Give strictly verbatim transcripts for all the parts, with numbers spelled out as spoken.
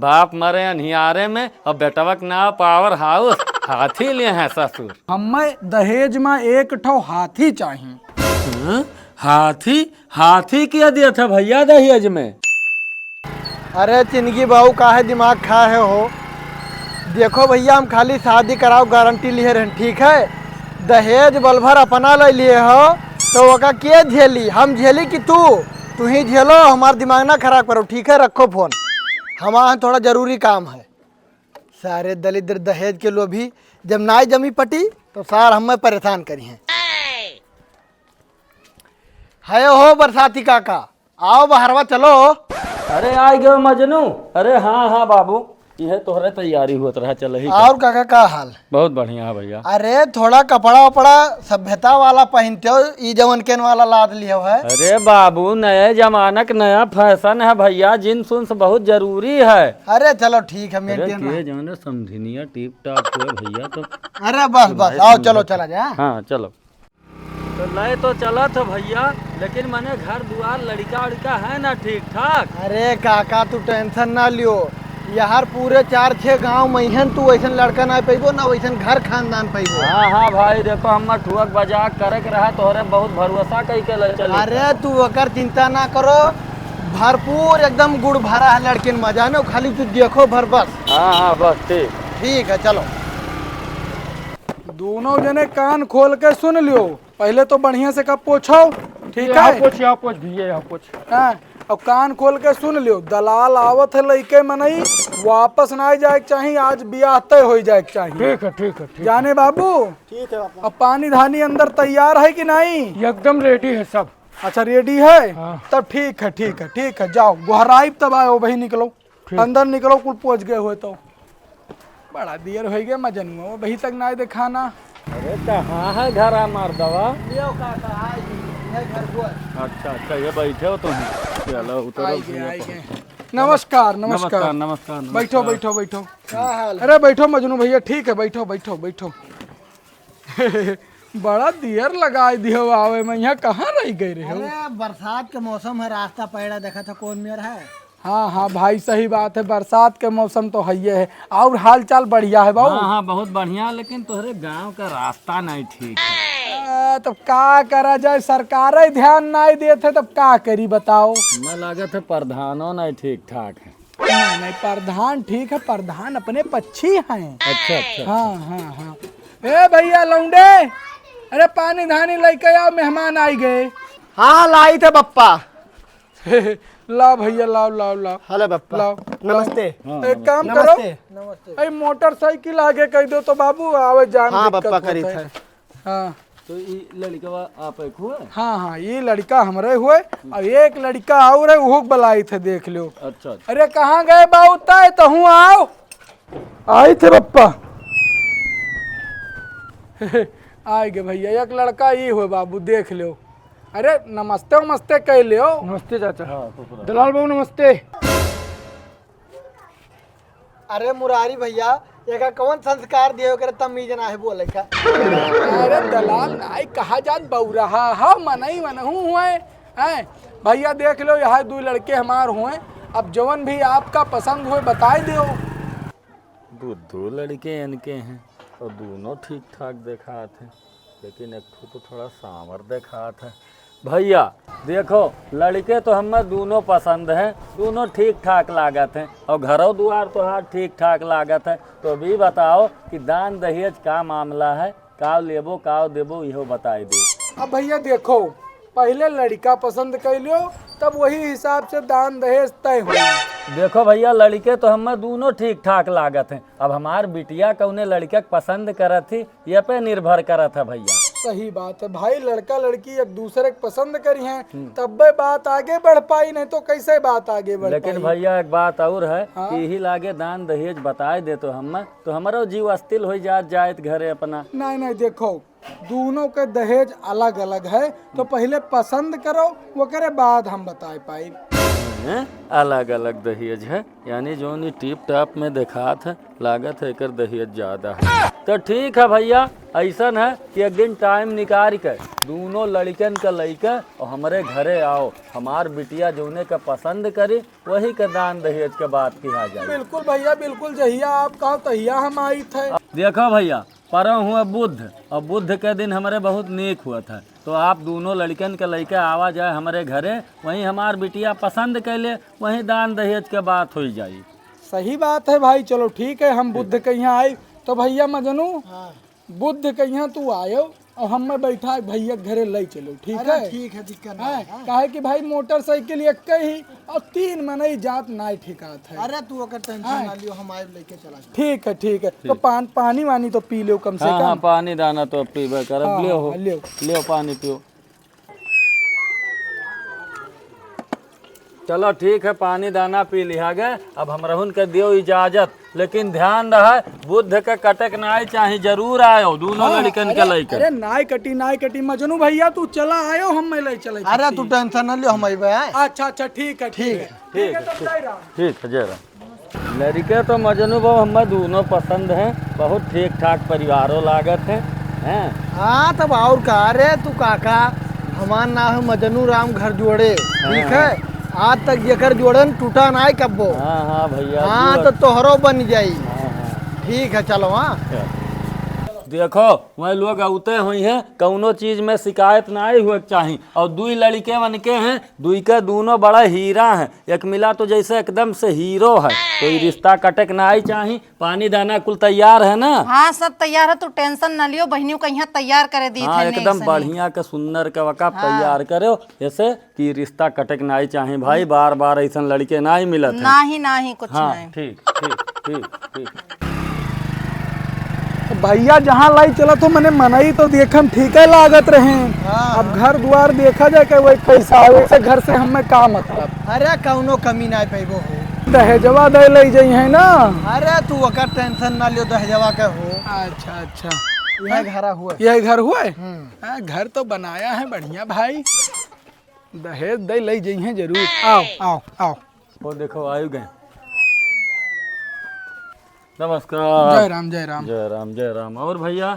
बाप मरे अन्हियारे में और बेटवा के नाव पावर हाउस, हाथी लिए हैं ससुर। हमें दहेज में एक ठो हाथी चाही। हाँ? हाथी? हाथी क्या दिया था भैया दहेज में? अरे चिनगी बाबू, काहे दिमाग खाए हो? देखो भैया, हम खाली शादी कराओ गारंटी लिए रहन, ठीक है? दहेज बलभर अपना ले लिए हो, तो ओका के झेली? हम झेली कि तू? तू ही झेलो, हमार दिमाग ना खराब करो, ठीक है? रखो फोन, हमार थोड़ा जरूरी काम है। सारे दलिद्र दहेज के लोभी, जब नाई जमी पटी, तो सार हमें परेशान करी हैं। है हो बरसाती काका, आओ बहरवा चलो। अरे आ गयो मजनू। अरे हाँ हाँ बाबू, यह तोहरे तैयारी होत रहा, चल ही। और काका का हाल? बहुत बढ़िया है भैया। अरे थोड़ा कपड़ा वपड़ा सभ्यता वाला पहनते हो, ई जवन केन वाला लाद लियो है। अरे बाबू, नए जमाना के नया फैशन है भैया, जींस उन्स बहुत जरूरी है। अरे चलो ठीक है, अरे मेंटेन के रहा। जाने समधिनिया टिप टाप हुए भैया तो। अरे बस बस, आओ चलो चला जाए। हाँ चलो। तो ले तो चलत है भैया, लेकिन मने घर दुआर लड़का उड़का है ना ठीक ठाक? अरे काका तू टेंशन ना लियो, यार पूरे चार छह गांव में हन, तू वैसन लड़का ना पैबो ना वैसन घर खानदान पैबो। हाँ हाँ भाई, देखो हम ठुअक बजाक करे के रहा, तोहरे बहुत भरोसा कई के ले चली। अरे तू ओकर चिंता ना करो, भरपूर एकदम गुड़ भरा है लड़किन में, जानो खाली तू देखो भर बस। हाँ हाँ बस ठीक। ठीक है चलो। दोनों जने कान खोल के सुन लियो, पहले तो बढ़िया से कब पोछो, ठीक यहाँ है? पोछ, यहाँ पोछ भैया, यहाँ पोछ। हाँ, अब कान खोल के सुन लियो, दलाल आवत है लइके मनई, वापस ना जाए के चाही, आज बियाह तय हो जाए के चाही। ठीक है, ठीक है, ठीक है। जाने बाबू, ठीक है पापा। अब पानी धानी अंदर तैयार है कि नहीं? एकदम रेडी है सब। अच्छा रेडी है? हाँ। तब ठीक है, ठीक है, ठीक है, जाओ गोहराइब तब आयो भाई, निकलो। ठीक। अंदर निकलो, कुल पहुँच गए हुए तो। बड़ा देर होइ गए, मजनुआ अभी तक नाई देखाना। अरे कहाँ है घर हमार दवा? लियो काका, आई, यह घर पर। अच्छा अच्छा, ये बैठे हो तुम? चलो उतरो आई गए, भैया। आई गए। नमस्कार, नमस्कार। नमस्कार, नमस्कार, नमस्कार। बैठो, बैठो, बैठो। का हाल है? अरे बैठो मजनू भैया, ठीक है, बैठो, बैठो, बैठो। बड़ा देर लगाई दियो आवे में, यहाँ कहाँ रह गए रहे हो? अरे बरसात के मौसम है, रास्ता पैड़ा देखा था कौन मेर है। हाँ हाँ भाई, सही बात है, बरसात के मौसम तो हइये है। और हाल चाल बढ़िया है बाबू? हाँ हाँ, बहुत बढ़िया, लेकिन तोहरे गांव का रास्ता नहीं ठीक है। आ, तब का करा जाए, सरकार ही ध्यान नहीं देते, तब का करी बताओ? हमें लागत है प्रधानो नहीं ठीक ठाक है। नहीं नहीं, प्रधान ठीक है, प्रधान अपने पक्षी हैं। अच्छा अच्छा। हाँ हाँ हाँ। ए भैया लौंडे, अरे पानी धानी लेके आओ, मेहमान आई गए। हाँ लाई थे बप्पा। लाओ भैया, लाओ, लाओ, लाओ। हेलो बप्पा। लाओ, नमस्ते। लाओ। हाँ, एक काम करो, नमस्ते। ए, मोटरसाइकिल आगे कह दो तो बाबू आवे जान हाँ, दिक्कत बप्पा होता करी है। थे। हाँ। तो ई लड़कवा आप एक हुए? हाँ, हाँ, ई लड़का हमरे हुए, और एक लड़का और है, उहुक बलाई थे, देख लो। अच्छा, अच्छा। अरे, कहाँ गए बाऊ तय, तहूँ आओ। आई थे बप्पा। आइ गए भैया, एक लड़का ई हुए बाबू, देख लो। अरे नमस्ते वमस्ते कह लियो। नमस्ते चाचा। हाँ, खुश रहो। दलाल बाबू नमस्ते। अरे मुरारी भैया, एका कौन संस्कार दिए ओकरे तमीज ना है बोले का? अरे दलाल नाई कहा जात बौरहा, हाँ मनई मनहू हुए हैं। भैया देख लो, यहाँ दो लड़के हमार हुए, अब जवन भी आपका पसंद हुए बताई दियो। बुद्धू लड़के इनके हैं और दोनों ठीक ठाक देखात हैं, लेकिन एक ठो तो थोड़ा सांवर देखात है। भैया देखो, लड़के तो हमें दोनों पसंद हैं, दोनों ठीक ठाक लागत हैं और घरों दुआर तोहार ठीक ठाक लागत है। तो अभी बताओ कि दान दहेज का मामला है, काव लेबो काव देबो, इहो बताई दो। अब भैया देखो, पहले लड़का पसंद कर लियो, तब वही हिसाब से दान दहेज तय हो। देखो भैया, लड़के तो हमें दोनों ठीक ठाक लागत हैं, अब हमार बिटिया कौने लड़के के पसंद करत ही, ये पे निर्भर करत है भैया। सही बात है भाई, लड़का लड़की एक दूसरे के पसंद करी हैं, हम्म। तब्बे बात आगे बढ़ पाई, नहीं तो कैसे बात आगे बढ़ लेकिन पाई? भैया एक बात और है हाँ? कि यही लागे दान दहेज बताए दे तो हमें, तो हमारो जीव अस्थिर हो जात जाए घरे अपना। नहीं नहीं, देखो दोनों के दहेज अलग अलग है, तो पहले पसंद करो, ओकरे बाद हम बताए पाई। हैं? अलग अलग दहेज है, यानी जौन ई टिप टाप में देखात है, लागत है एकर दहेज ज्यादा है। तो ठीक है भैया, ऐसन है कि एक दिन टाइम निकाल के दूनों लड़िकन के लइके और हमरे घरे आओ। हमार बिटिया जौने के पसंद करी, वही के दान दहेज के बात किहा जाए। बिल्कुल भैया, बिल्कुल, जहिया आप कहो तहिया हम आइत है। देखो भैया, परव हुआ बुध, और बुध के दिन हमरे बहुत नीक हुआ था, तो आप दूनों लड़िकन के लइके आवा जाए हमरे घरे, वहीं हमार बिटिया पसंद कैले, वहीं दान दहेज के बात होई जाई। सही बात है भाई, चलो ठीक है, हम बुध के यहाँ आई। तो भैया मजनू, हाँ। बुध के यहाँ तू आयो और हम में बैठा भैया के घरे लई चलो, ठीक अरे है? ठीक है, दिक्कत ना हाँ, है, हाँ। काहे कि भाई मोटरसाइकिल एक ही और तीन मनई जात नाई ठेकात है। अरे तू ओकर टेंशन हाँ। ना लियो, हम आए लेके चला जाए। ठीक है, ठीक है। तो ठीक। पान, पानी वानी तो पी लो कम से हाँ, कम। हाँ, पानी दाना तो अब पीबे करब। हाँ, लियो हाँ, हो। लियो। लियो पानी पियो। चलो ठीक है, पानी दाना पी लिहा गए। अब हमरहुन के दियो इजाजत, लेकिन ध्यान रहे बुध के कटे के नाई चाही, जरूर आयो दूनों हाँ, लड़िकन के अरे, लइके। अरे नाई कटी, नाई कटी, मजनू भैया तू चला आयो, हम में ले चले अरे तू टेंशन ना लियो, हम अइबे। अच्छा अच्छा ठीक है, ठीक ठीक है। है। ठीक है, तब जय राम। ठीक है, जय राम। लड़िके तो मजनू बाबू हमें दूनों पसंद हैं, बहुत ठीक ठाक परिवारों लागत है, हैं? हाँ, तब और का रे तू काका, हमार नाम है मजनू राम घर जोड़े, ठीक है? हाँ। आज तक जेकर जोड़न टूटा नाई कब्बो। हाँ, हाँ भैया, हाँ, जोड़। तो तोहरो बन जाई। हाँ, हाँ। ठीक है, चलो, हाँ। चल। देखो, वह लोग अउते होइहैं, कउनो चीज में शिकायत नाई हुए के चाही। और दुई लड़िके वनके हैं, दुई के दूनों बड़ा हीरा हैं। एक मिला तो जैसे एकदम से हीरो है, तो ई रिश्ता कटे के नाई चाही। पानी दाना कुल तैयार है ना? हाँ, सब तैयार है, तू टेंशन न लियो, बहिनियों का यहाँ तैयार करे दी हाँ, थे एकदम नेसन। बढ़िया के सुंदर के वका हाँ। तैयार करो, जैसे कि रिश्ता कटे के नाई चाही भाई, बार बार ऐसन लड़िके नाई मिलत हैं। नाही, नाही, कुछ हाँ, नहीं। ठीक, ठीक, ठीक, ठीक। भैया जहाँ लाई चलत हो, मने मनई तो देखम ठीके लागत रहे। हाँ। अब घर दुआर देखा जाए के वही कैसा है, वैसे घर से हमें का मतलब। अरे कउनो कमी नाई पैबो हो। दहेजवा दे लई जइहैं ना। अरे तू ओकर टेंशन ना लियो, दहेजवा के हो। अच्छा, अच्छा। यह घरा हुआ। यह घर हुआ है? हम्म। हाँ, घर तो बनाया है बढ़िया भाई। दहेज दे लई जइहैं जरूर। आओ, आओ, आओ। वो देखो, आयु गए। नमस्कार। जय राम, जय राम। जय राम, जय राम। और भैया,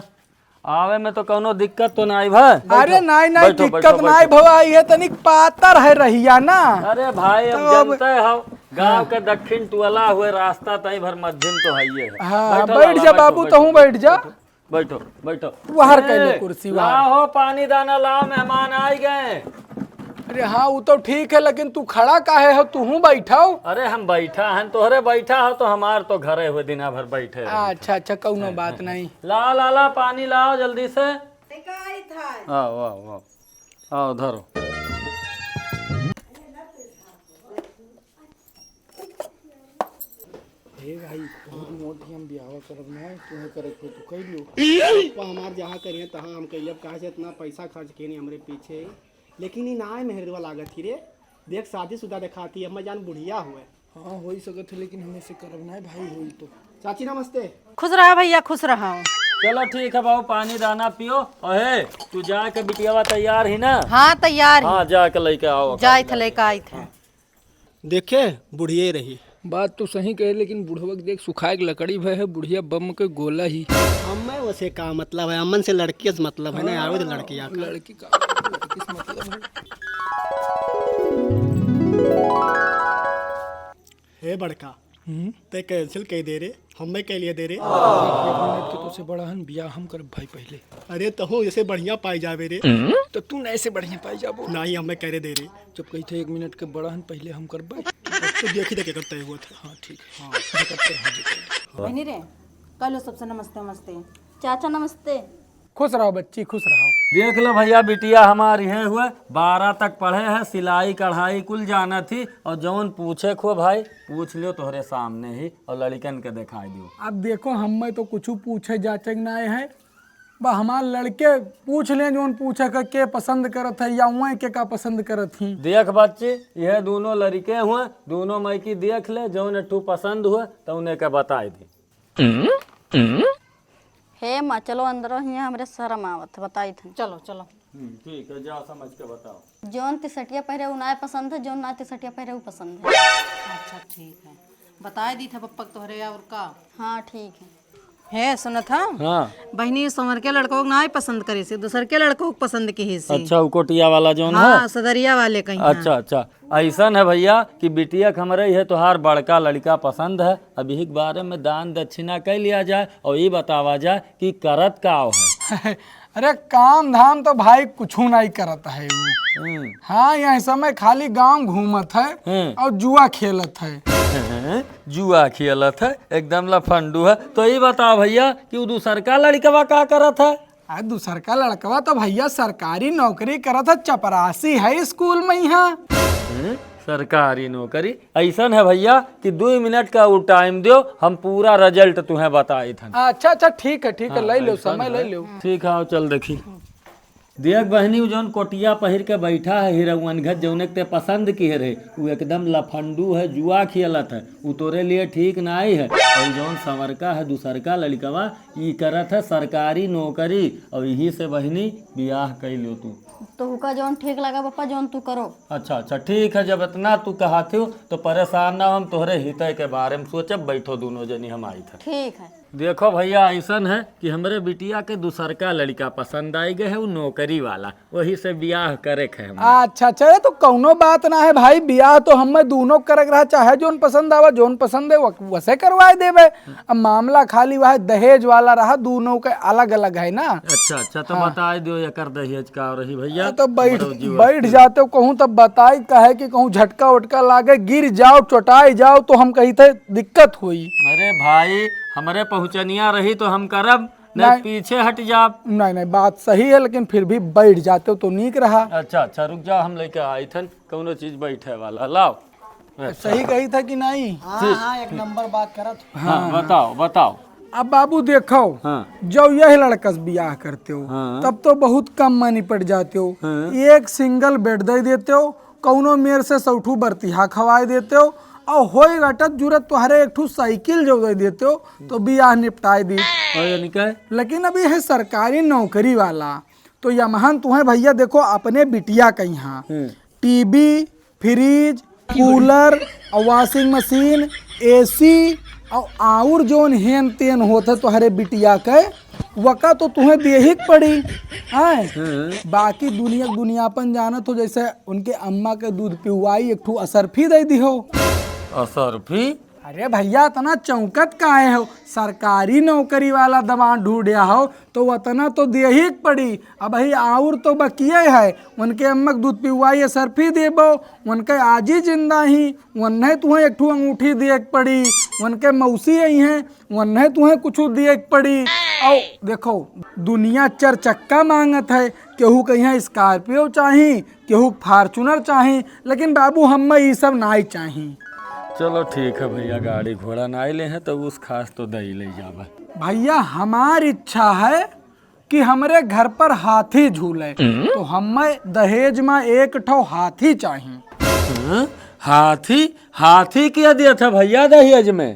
आवे में तो कउनो दिक्कत तो नाई भा? अरे नाई, नाई, बैठो, दिक्कत बैठो, नाई बैठो। भवा, ये तनिक पातर है रहिया ना। अरे भाई, अब तो अब जनते हो, गाँव हाँ। के दक्षिण टुअला हुए रास्ता तई भर मध्यम तो है ये है। हाँ, बैठो बैठ लाला, जा बैठो, बाबू, बैठो, तहूँ बैठ जा। बैठो, बैठो। बाहर ए, कैले कुर्सी, बाहर। लाओ हो, पानी दाना लाओ, मेहमान आइ गए। अरे हाँ, वो तो ठीक है, लेकिन तू खड़ा काहे हो? तूहू बैठो। अरे हम बैठा हन, तोहरे बैठा हो तो हमार तो घरे हुए दिना भर बैठे रहे। अच्छा, अच्छा, कउनो बात नहीं। लाओ लाला, पानी लाओ जल्दी से। आओ, आओ, आओ। आओ, धरो। हे भाई, बहुत मोट ही हम ब्याह करब ना, तुम्हें करे को तो कह लियो। पापा हमार जहाँ करिए तहाँ हम कह लेब, काहे से इतना पैसा खर्च किए नहीं हमरे पीछे। लेकिन ई ना मेहरवा लागत ही रे, देख शादीशुदा देखाती, हमें जान बुढ़िया हुए। हाँ, हो ही सकत है, लेकिन हमें से करब ना भाई, होई तो। चाची नमस्ते। खुश रहा भैया, खुश रहा। चलो ठीक है बाबू, पानी दाना पियो। और हे, तू जाके बिटियावा तैयार ही ना? हाँ, तैयार ही। हाँ, जाके लेके आओ। जाइत है, लेके आइत है। देखे, बुढ़िया रही। बात तो सही कहे, लेकिन बुढ़वा के देख, सुखाए के लकड़ी भय है, बुढ़िया बम के गोला ही। हमें वैसे का मतलब है, अमन से लड़की से मतलब है ना, हाँ, आवे तो लड़किया का। लड़की का, लड़की से मतलब है। हे बड़का, हम्म? ते cancel कह दे रे, हमें कह लिए दे रे। एक मिनट के तो से बड़ा हन, बियाह हम करब भाई पहले। अरे तहु जैसे बढ़िया पाई जावे रे। तो तू ना ऐसे बढ़िया पाई जाबो। नहीं, हमें करे दे रे। जब कही थे एक मिनट के बड़ा हन, पहले हम करबे। अब तो देखी थे क्या करता है हुआ था। हाँ, ठीक है। हाँ। जे करते हैं, जे करते हैं। बहनी रे, कर लो सबसे नमस्ते, नमस्ते। चाचा नमस्ते। खुश रहो बच्ची, खुश रहो। देख लो भैया, बिटिया हमारी है हुए, बारह तक पढ़े है, सिलाई कढ़ाई कुल जानत ही, और जौन पूछे खो भाई, पूछ लियो तोहरे सामने ही, और लड़िकन के दिखाई दियो। अब देखो, हमें तो कुछ पूछे जाचे के नाय है, बा हमार लड़के पूछ लें जौन पूछे के, के पसंद करत है या उहें के का पसंद करत ही। देख बच्ची, यह दोनों लड़िके हुए, दोनों मइकी देख ले, जौन एक ठू पसंद हुए तो उन्हें के बताई दे। हे माँ, चलो अंदरो, हियाँ हमरे शर्म आवत है, बताई थे। चलो, चलो। हम्म, ठीक है, जा समझ के बताओ। जौन तिसटिया पहिरे उ नाय पसंद है, जौन ना तिसटिया पहिरे उ पसंद है। अच्छा, ठीक है, बताए दी था पप्पा के तोहरे और का। हाँ, ठीक है। हे, सुनत ह? हाँ। बहिनी, संवर के लड़को के नाय पसंद करी से, दूसर के लड़को के पसंद की ही से। अच्छा, उ कोटिया वाला जौन हाँ, है? सदरिया वाले कहीं। अच्छा, अच्छा। ऐसन है भैया कि बिटिया के हमरे ये तोहार बड़का लड़का पसंद है, अब यही के बारे में दान दक्षिणा कह लिया जाए और ये बतावा जाए कि करत का है। अरे, काम धाम तो भाई कुछ नहीं करत है उ। हम्म। हाँ, यह समय खाली गांव घूमत है हम्म। और जुआ खेलत है। हैं? जुआ खेलत है, एकदम लफंडू है। तो ये बताओ भैया कि उ दूसरका लड़कवा का करत है? आ, दूसरका लड़कवा तो भैया सरकारी नौकरी करत है, चपरासी है स्कूल में यहाँ। हैं? सरकारी नौकरी? ऐसन है भैया कि दो मिनट का वो टाइम दो, हम पूरा रिजल्ट तुम्हें बताइत हन। अच्छा, अच्छा, ठीक है, ठीक है, हाँ, ले लो, ऐसन समय है। ले लो। ठीक है, आओ चल देखी। देख बहिनी, उ जौन कोटिया पहिर के बैठा है हीरोअन घत, जौने के ते पसंद किहे रहे, उ एकदम लफंडू है, जुआ खेलत है, उ तोरे लिए ठीक नाई है। और जौन संवरका है, दूसरका लड़कवा, ई करत है सरकारी नौकरी, और यही से बहिनी बियाह कइ लो तू। तो हुका जौन ठीक लगा पापा, जौन तू करो। अच्छा, अच्छा, ठीक है, जब इतना तू कहत हो तो परेशान ना, हम तोहरे हितय के बारे में सोचब, बैठो दोनों जनी, हम आइत है। ठीक है। देखो भैया, ऐसन है कि हमरे बिटिया के दूसरका लड़का पसंद आई गए है, उ नौकरी वाला, वही से बियाह करे के है हमरा। अच्छा, अच्छा, ये तो कौनो बात ना है भाई, बियाह तो हमें दोनों करे के रहा, चाहे जौन पसंद आवा, जौन पसंद है वो, वसे करवाए देबे। अब मामला खाली वह दहेज वाला रहा, दोनों के अलग अलग है ना। अच्छा, अच्छा, तो हाँ। बताए दियो एकर दहेज का रही भैया, हाँ, तो बैठ, हमरो जीव बैठ अस्थिर। जाते हो कहूँ तब बताई, काहे कि कहूँ झटका उटका लागे, गिर जाओ, चोटाई जाओ, तो हम कही थे दिक्कत हुई। अरे भाई, हमरे पहुँचनिया रही तो हम करब, नहीं नहीं। पीछे हट जाब। नहीं, नहीं, बात सही है, लेकिन फिर भी बैठ जाते हो तो नीक रहा। अच्छा, अच्छा, रुक जाओ, हम लेके आई थन कौनो चीज बैठे वाला, लाओ। अच्छा। सही कही था कि नहीं? हाँ, ठीक, हाँ, एक ठीक। नंबर बात करत। हाँ, हाँ, हाँ। बताओ, बताओ। अब बाबू देखो, हाँ। जब यह लड़कस बियाह करते हो, हाँ। तब तो बहुत कम मनी पड़ जाते हो। हाँ। एक सिंगल बेड दे देते हो, कौनो मेर से सौठू बरतिहा खवाए देते हो, और होई रटत जुरत तोहरे एक ठू साइकिल जो दे देते हो, तो बियाह निपटाए दी। और यानी क्या है? लेकिन अभी है सरकारी नौकरी वाला, तो यमहन तुम्हें भैया देखो अपने बिटिया कहीं हाँ। हम्म। टीवी, फ्रिज, कूलर और वॉशिंग मशीन, एसी और, और जौन हेन तेन होत है तोहरे बिटिया के, वका तो तुम्हें देही के पड़ी। हैं? हाँ। बाकी दुनिया, दुनियापन जानत हो, जैसे उनके अम्मा के दूध पिवाई, एक ठू असरफी दे दी हो। असरफी? अरे भैया, इतना चौंकत काहे हो? सरकारी नौकरी वाला दवान ढूंढया हो, तो उतना तो देही के पड़ी। अब भाई, और तो बकिए है, उनके अम्मा के दूध पिवाई असरफी देबो, उनके आजी जिंदा ही, उन्हें तुहें एक ठो अंगूठी दिए के पड़ी, उनके मौसी आई हैं, उन्हें तुहें कुछ दिए के पड़ी। और देखो, दुनिया चर चक्का मांगत है, केहू कहीं स्कॉर्पियो चाही, केहू Fortuner चाही, लेकिन बाबू, हम्मे ई सब नाई चाही। चलो ठीक है भैया, गाड़ी घोड़ा नाई ले हैं तो उस खास तो दई ले जाबे। भैया, हमार इच्छा है कि हमरे घर पर हाथी झूले, तो हम्मे दहेज में एक ठो हाथी चाही। हाँ? हाथी? हाथी के दियत है भैया दहेज में?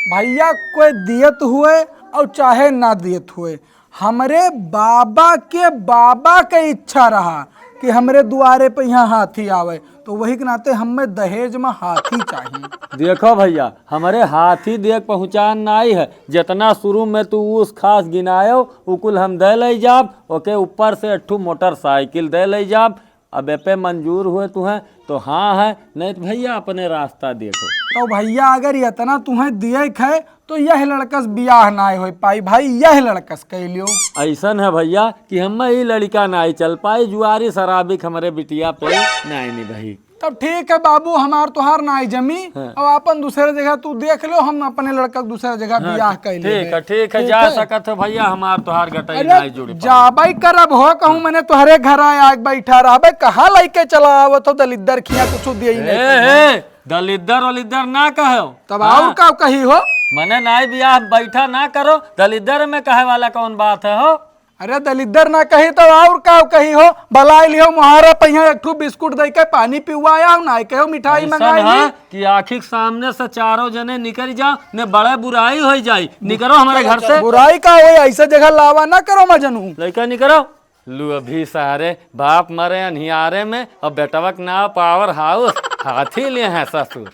भैया, कोई दियत हुए और चाहे ना दियत हुए, हमरे बाबा के बाबा के इच्छा रहा कि हमरे दुआरे पे यहाँ हाथी आवे, तो वही के नाते हमें दहेज में हाथी चाहिए। देखो भैया, हमरे हाथी देख पहुँचान नाई है, जितना शुरू में तू उस खास गिनायो, उ कुल हम दे ले जाब, ओके ऊपर से एक ठो मोटरसाइकिल दे ले जाब। अब ए पे मंजूर हुए तुहें तो हाँ है, नहीं तो भैया अपने रास्ता देखो। तो भैया, अगर इतना तुहें दिए खे तो यह लड़कस बियाह नाय हो पाई भाई, यह लड़कस कह लियो। ऐसन है भैया कि हम ई लड़का नाय चल पाई, जुआरी शराबी हमरे बिटिया पे नाय निभाई। तब ठीक है बाबू, हमार तोहार नाय जमी, हाँ। अब अपन दूसरे जगह तू देख लो, हम अपने लड़का के दूसरे जगह हाँ, बियाह कर ठीक लेबे। है, ठीक है, ठीक जा है। सकत हो भैया, हमार तोहार गटई अरे, नाय जुड़ पाई। जाबई करब हो, कहूँ हाँ। मने तोहरे घर आए, आके बैठा रहबे, कहाँ लइके चला आवत हो दलिद्दर खिया, कुछ दिए ही नहीं ए, करबो। ए, दलिद्दर वलिद्दर ना कहो। तब हाँ। और का कही हो? मने नाय बियाह बैठा ना करो, दलिद्दर में कहे वाला कौन बात है हो? अरे दलिद्दर ना कही तो और का कही हो? बलाई लियो मुहारा पहिया एक ठू बिस्कुट दे के पानी पिवाया हो, नाय कहो मिठाई ऐसन मंगाई है ली। कि आँखी के सामने से चारों जने निकल जाओ, ने बड़े बुराई हो जाई। निकरो हमारे घर से। बुराई का होई? ऐसे जगह लावा ना करो मजनू। लइका निकरो। लोभी सारे, बाप मरे अन्हियारे में और बेटवा के नाव पावर हाउस, हाथी ले हैं ससुर।